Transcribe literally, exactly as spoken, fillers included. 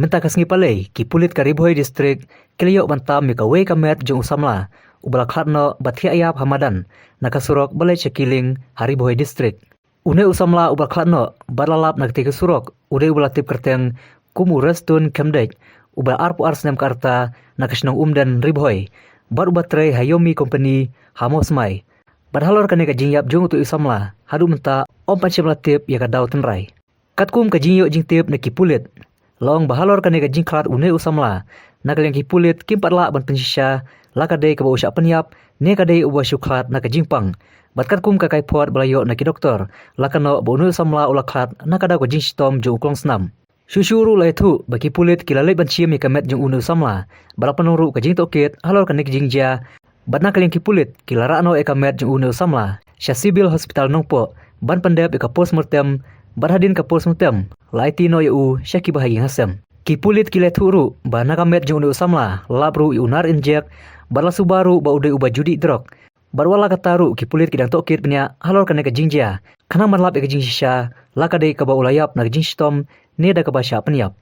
Mynta ka sngi Palei, ki pulit ka Ri Bhoi District ki la ïoh ban tam ïa kawei ka met jong u samla uba la khlad noh bad thiah ïap ha madan na ka surok ba leit sha Kiling ha Ri Bhoi District. Une u samla uba la khlad noh bad la lap na katei ka surok u dei uba la tip kyrteng kum u Restun Khemdeit, uba arphew ar snem ka rta, na ka shnong Umden, Ri Bhoi, bad uba trei ha Yomi Company ha Mawsmai. Bad halor kane ka jingïap jong utu u samla, haduh mynta ym pat shym la tip ïa ka daw tynrai. Katkum ka jingïoh jingtip na ki pulit, la ong ba halor kane ka jingkhlad une u samla, na ka liang ki pulit kim pat lah ban pynshisha la ka dei kaba u shah pynïap ne ka dei uba shu khlad na ka jingpang. Bad katkum ka kaiphod ba la ïoh na ki doktor, la kynnoh ba une u samla u la khlad na ka daw ka jingshitom jong u klongsnam. Shuh shuh ruh la ïathuh ba ki pulit ki la leit ban shim ïa ka met jong une u samla, bad la pynlong ruh ka jingtohkit halor kane ka jingjia. Bad na ka liang ki pulit ki la rah noh ïa ka met jong une u samla sha Civil Hospital Nongpoh ban pyndep ïa ka postmortem, bad hadien ka postmortem la aiti noh ïa u sha kiba ha ïing ha sem. Ki pulit ki la ïathuh ruh ba na ka met jong une u samla la lap ruh ïa u nar injek, bad la suba ruh ba u dei uba ju dih drok. Bad wat la katta ruh ki pulit ki dang tohkit bniah halor kane ka jingjia, khnang ban lap ïa ka jingshisha la ka dei kaba u la ïap na ka jingshitom ne da kaba shah pynïap.